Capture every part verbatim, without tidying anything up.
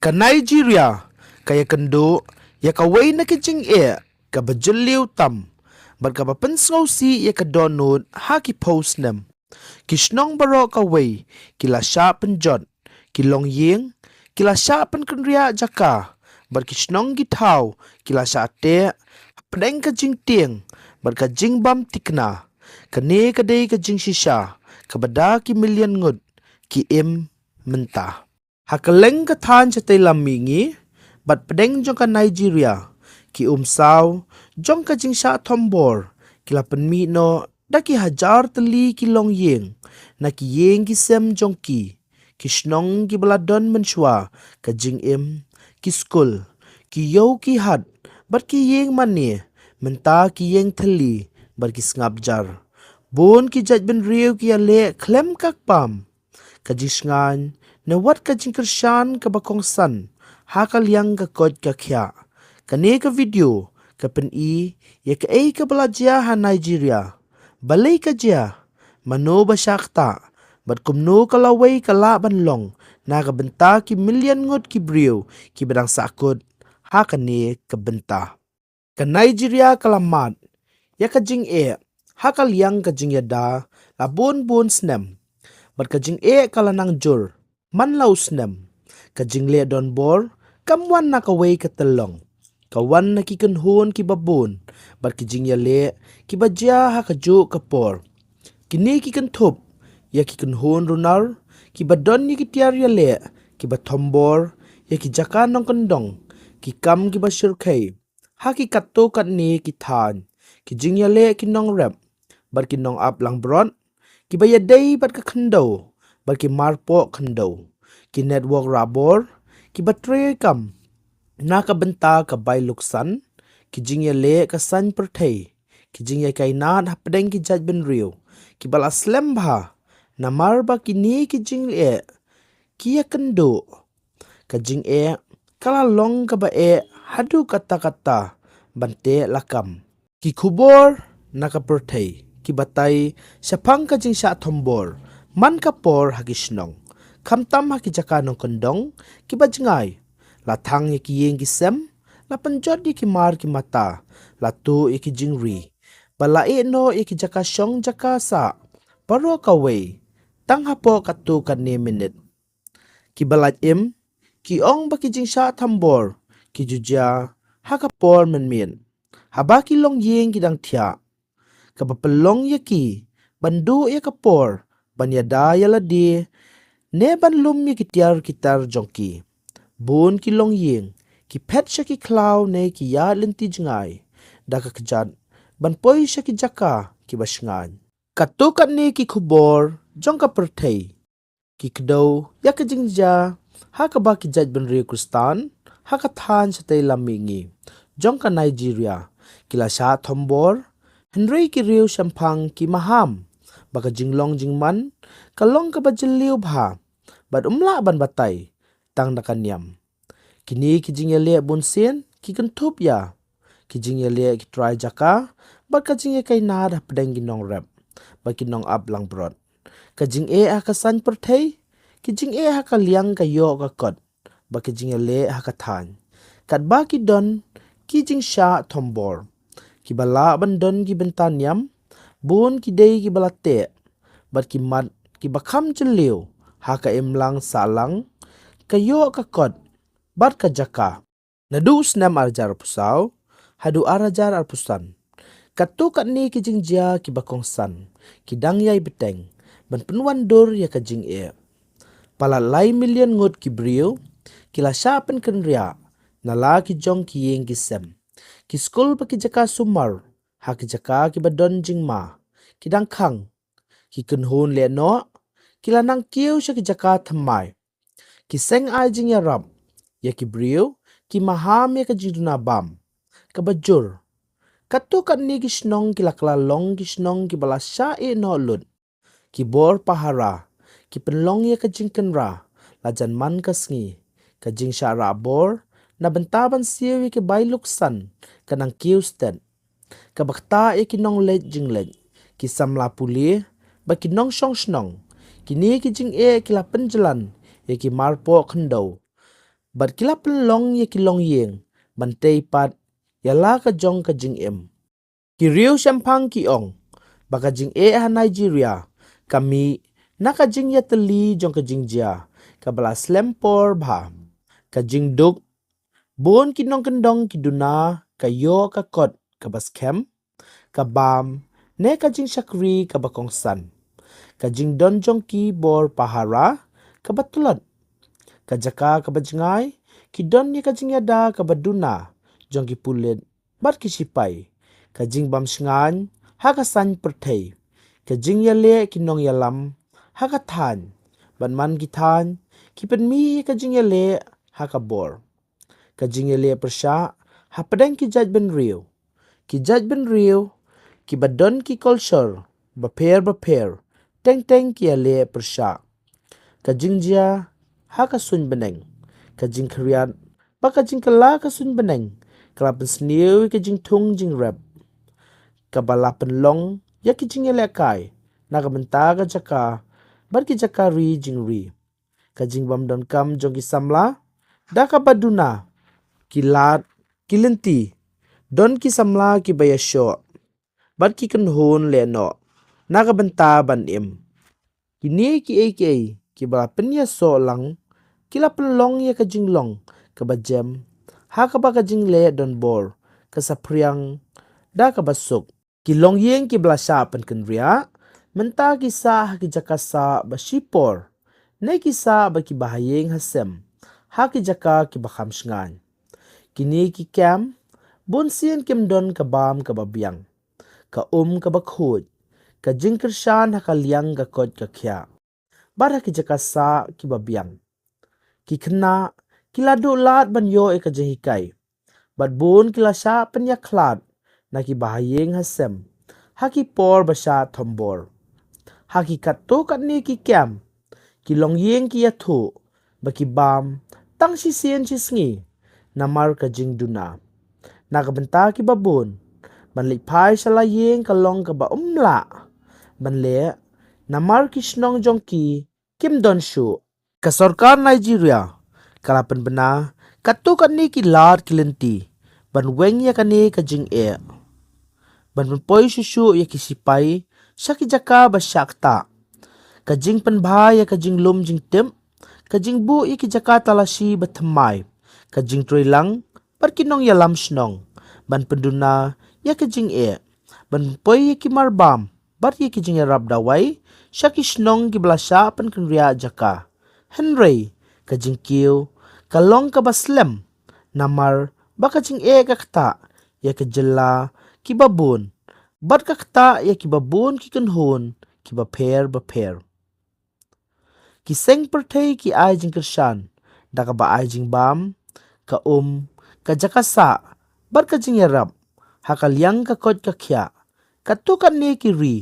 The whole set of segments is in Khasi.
Ka Nigeria ka ïakynduh ïa kawei na ki jingeh kaba jylliew tam bad kaba pynsngewsih ïa ka dohnud ha ki phew snem. Ki shnong baroh kawei ki la shah pynjot, ki longïing ki la shah pynkynriah jaka, bad ki shnong ki thaw ki la shah teh hapdeng ka jingtieng bad ka jingbam thikna. Kane ka dei ka jingshisha kaba da ki million ngut ki im mynta. Ha kylleng ka thaiñ shatei lam mihngi bad pdeng jong ka Nigeria, ki umsaw jong ka jingshah thombor ki la pynmih noh da ki hajar tylli ki longïing na ki ïing ki sem jong ki. Ki shnong kiba la don mynshuwa ka jingim, ki skul, ki ïew ki hat bad ki ïing mane, mynta ki ïing thylli bad ki sngap jar. Bun ki jaitbynriew ki ïaleh khlem ka kpam. Ka jingshngaiñ ne wat ka jingkyrshan kaba kongsan ha ka liang ka koit ka khiah. Kane ka video ka pyni ïa kaei kaba la jia ha Nigeria. Balei ka jia? Mano ba shah ktah? Bad kumno ka lawei ka lah ban long na ka bynta ki million ngut ki briew kiba dang sahkut ha kane ka bynta? Ka Nigeria ka la mad ïa ka jingeh ha ka liang ka jingïada la bun bun snem. Bad ka jingeh ka la nang jur man la u snem. Ka jingleh donbor kam wan na kawei ka tyllong. Ka wan na ki kynhun kiba bun bad ki jingïaleh kiba jia ha kajuh ka por. Kine ki kynthup ïa ki kynhun runar kiba don ïa ki tiar ïaleh kiba thombor ïa ki jaka nongkyndong, ki kam kiba shyrkhei ha ki katto katne ki thaiñ, ki jingïaleh ki nongrep bad ki nongap langbrot kiba ïadei bad ka khyndew bad ki marpoh khyndew, ki network rahbor kiba treikam na ka bynta ka bai luksan, ki jingïaleh ka saiñ pyrthei, ki jingïakynad hapdeng ki jaitbynriew kiba la slem bha. Namar ba kine ki jingeh ki ïakynduh, ka jingeh ka la long kaba eh haduh katta katta ban teh lakam. Ki khubor na ka pyrthei ki batai shaphang ka jingshah thombor man ka por ha ki shnong, khamtam ha ki jaka nongkyndong kiba jngai. La thang ïa ki ïing ki sem, la pynjot ïa ki mar ki mata, la tuh ïa ki jingri, ba la ïeh noh ïa ki jaka shong jaka sah baroh kawei tang hapoh katto katne minit. Kiba lait im ki ong ba ki jingshah thombor ki ju jia ha ka por mynmiet, haba ki longïing ki dang thiah. Kaba pynlong ïa ki ban duh ïa ka por ban ïada ïa lade ne ban lum ïa ki tiar ki tar jong ki. Bun ki longïing ki phet sha ki khlaw ne ki ïaid lynti jngai da ka kjat ban poi sha ki jaka kiba shngaiñ. Katto katne ki khubor jong ka pyrthei ki kdew ïa ka jingjia ha kaba ki jaitbynriew Khristan ha ka thaiñ shatei lam mihngi jong ka Nigeria ki la shah thombor. Hynrei ki riew shemphang ki maham ba ka jinglong jingman ka long kaba jylliew bha bad ym lah ban batai tang da ka niam. Kine ki jingïaleh bunsien ki kynthup ïa ki jingïaleh ki trai jaka bad ka jingïakynad hapdeng ki nongrep bad ki nongap langbrot. Ka jingeh ha ka saiñ pyrthei, ki jingeh ha ka liang ka ïoh ka kot bad ki jingïaleh ha ka thaiñ. Katba ki don ki jingshah thombor, kiba lah ban don ki bynta niam, bun ki dei kiba la teh bad ki mat kiba kham jylliew ha ka imlang sahlang, ka ïoh ka kot bad ka jaka. Naduh u snem ar hajar arphew saw haduh ar hajar arphew san, katto katne ki jingjia kiba kongsan ki dang ïai bteng ban pynwandur ïa ka jingeh. Palat lai million ngut ki briew ki la shah pynkynriah na la ki jong ki ïing ki sem, ki skul bad ki jaka sumar ha ki jaka kiba don jingma ki dang khang. Ki kynhun lehnoh ki la nang kiew sha ki jaka thymmai. Ki seng ai jingïarap ïa ki briew ki maham ïa ka jingduna bam kaba jur. Katto katne ki shnong ki la kylla long ki shnong kiba la shah ïeh noh lut. Ki bor pahara ki pynlong ïa ka jingkynra la jan man ka sngi. Ka jingshah rah bor na bynta ban siew ïa ki bai luksan ka nang kiew stet. Kaba ktah ïa ki nongleit jingleit, ki samla pule bad ki nongshong shnong. Kine ki jingeh ki la pynjlan ïa ki marpoh khyndew. bad ki la pynlong ïa ki longïing ban tei pat ïa la ka jong ka jingim. Ki riew shemphang ki ong ba ka jingeh ha Nigeria ka mih na ka jingïatylli jong ka jingjia kaba la slem por bha. Ka jingduk, bun ki nongkyndong ki duna ka ïoh ka kot kaba skhem, ka bam ne ka jingshakri kaba kongsan. Ka jingdon jong ki bor pahara kaba tlot. Ka jaka kaba jngai ki don ïa ka jingïada kaba duna jong ki pulit bad ki sipai. Ka jingbam shngaiñ ha ka saiñ pyrthei. Ka jingïaleh ki nongïalam ha ka thaiñ. Bad man ki thaiñ ki pynmih ïa ka jingïaleh ha ka bor. Ka jingïaleh pyrshah hapdeng ki jaitbynriew. Ki jaitbynriew kiba don ki culture bapher bapher teng teng ki ïaleh pyrshah. Ka jingjia ha ka suiñ bneng. Ka jingkhriat bad ka jingkylla ka suiñ bneng ka la pynsniew ïa ka jingthung jingrep kaba la pynlong ïa ki jingïalehkai na ka bynta ka jaka bad ki jaka ri jingri. Ka jingbym donkam jong ki samla da kaba duna ki lad ki lynti. Don ki samla kiba ïashoh bad ki kynhun lehnoh na ka bynta ban im. Kine kiei kiei kiba la pynïasoh lang ki la pynlong ïa ka jinglong kaba jem ha kaba ka jingleh donbor ka saphriang da kaba suk. Ki longïing kiba la shah pynkynriah mynta ki sah ha ki jaka sah ba shipor ne ki sah ba kiba ha ïing ha sem ha ki jaka kiba kham shngaiñ. Kine ki kem bun sien kim don ka bam kaba biang, ka um kaba khuid, ka jingkyrshan ha ka liang ka koit ka khiah bad ha ki jaka sah kiba biang. Ki khynnah ki la duh lad ban ïoh ïa ka jinghikai bad bun ki la shah pynïakhlad na kiba ha ïing ha sem ha ki por ba shah thombor. Ha ki katto katne ki kem ki longïing ki ïathuh ba ki bam tang shisien shisngi namar ka jingduna. Na ka bynta kiba bun ban leit phai sha la ïing ka long kaba ym lah ban leh namar ki shnong jong ki kim don shuh. Ka sorkar Nigeria ka la pynbna katto katne ki lad ki lynti ban weng ïa kane ka jingeh, ban pynpoi shuh shuh ïa ki sipai sha ki jaka ba shah ktah. Ka jingpynbha ïa ka jinglum jingtip, ka jingbuh ïa ki jaka talashi ba thymmai, ka jingtrei lang bad ki nongïalam shnong ban pynduna ïa ka jingeh, ban pynpoi ïa ki marbam bad ïa ki jingïarap dawai sha ki shnong kiba la shah pynkynriah jaka. Hynrei ka jingkiew ka long kaba slem namar ba ka jingeh ka ktah ïa ka jylla kiba bun bad ka ktah ïa kiba bun ki kynhun kiba pher bapher. Ki seng pyrthei ki ai jingkyrshan da kaba ai jingbam, ka um, ka jaka sah bad ka jingïarap ha ka liang ka koit ka khiah. Katto katne ki ri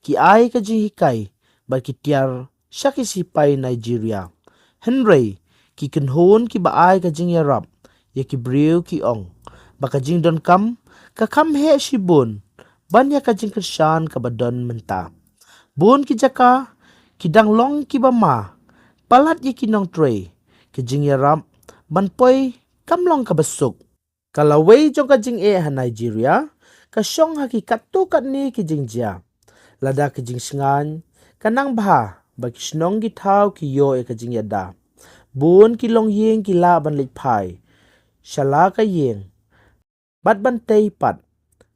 ki ai ka jinghikai bad ki tiar sha ki sipai Nigeria. Hynrei ki kynhun kiba ai ka jingïarap ïa ki briew ki ong ba ka jingdonkam ka kham heh shibun ban ïa ka jingkyrshan kaba don mynta. Bun ki jaka ki dang long kiba ma palat ïa ki nongtrei, ka jingïarap ban poi kam long kaba suk. Ka lawei jong ka jingeh ha Nigeria ka shong ha ki katto katne ki jingjia. Lada ka jingshngaiñ ka nang bha ba ki shnong ki thaw ki ïoh ïa ka jingïada, bun ki longïing ki lah ban leit phai sha la ka ïing bad ban tei pat.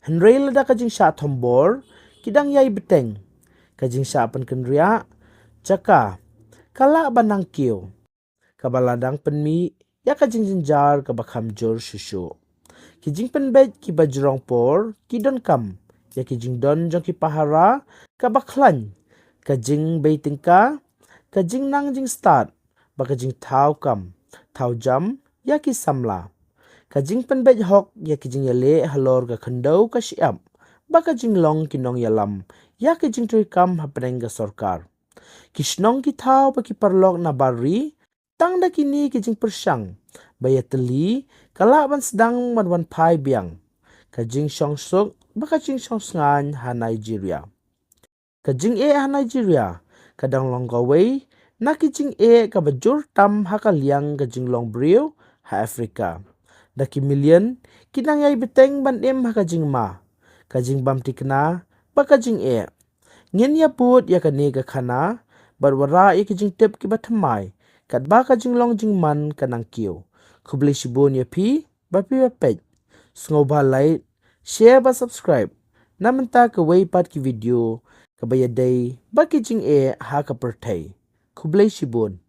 Hynrei lada ka jingshah thombor ki dang ïai bteng, ka jingshah pynkynriah jaka ka lah ban nang kiew, kaba la dang pynmih ïa ka jingjynjar kaba kham jur shuh shuh. Ki jingpynbeit kiba jrong por ki donkam ïa ki jingdon jong ki pahara kaba khlaiñ, ka jingbei tyngka, ka jingnang jingstad bad ka jingthaw kam thaw jam ïa ki samla. Ka jingpynbeit hok ïa ki jingïaleh halor ka khyndew ka shyiap bad ka jinglong ki nongïalam ïa ki jingtreikam hapdeng ka sorkar. Ki shnong ki thaw bad ki paralok na bar ri, tang da kine ki jingpyrshang ba ïatylli ka lah ban sdang ban wan phai biang ka jingshongsuk bad ka jingshongsngaiñ ha Nigeria. Ka jingeh ha Nigeria ka dang long kawei na ki jingeh kaba jur tam ha ka liang ka jinglong briew ha Africa. Da ki million ki nang ïai bteng ban im ha ka jingma, ka jingbam thikna bad ka jingeh. Ngin ïa bud ïa kane ka khana bad wanrah ïa ki jingtip kiba thymmai katba ka jinglong jingman ka nang kiew. Khublei shibun ïa phi ba phi ïa peit. Sngewbha like, share bad subscribe na mynta kawei pat ki video kaba ïadei bad ki jingeh ha ka pyrthei. Khublei shibun.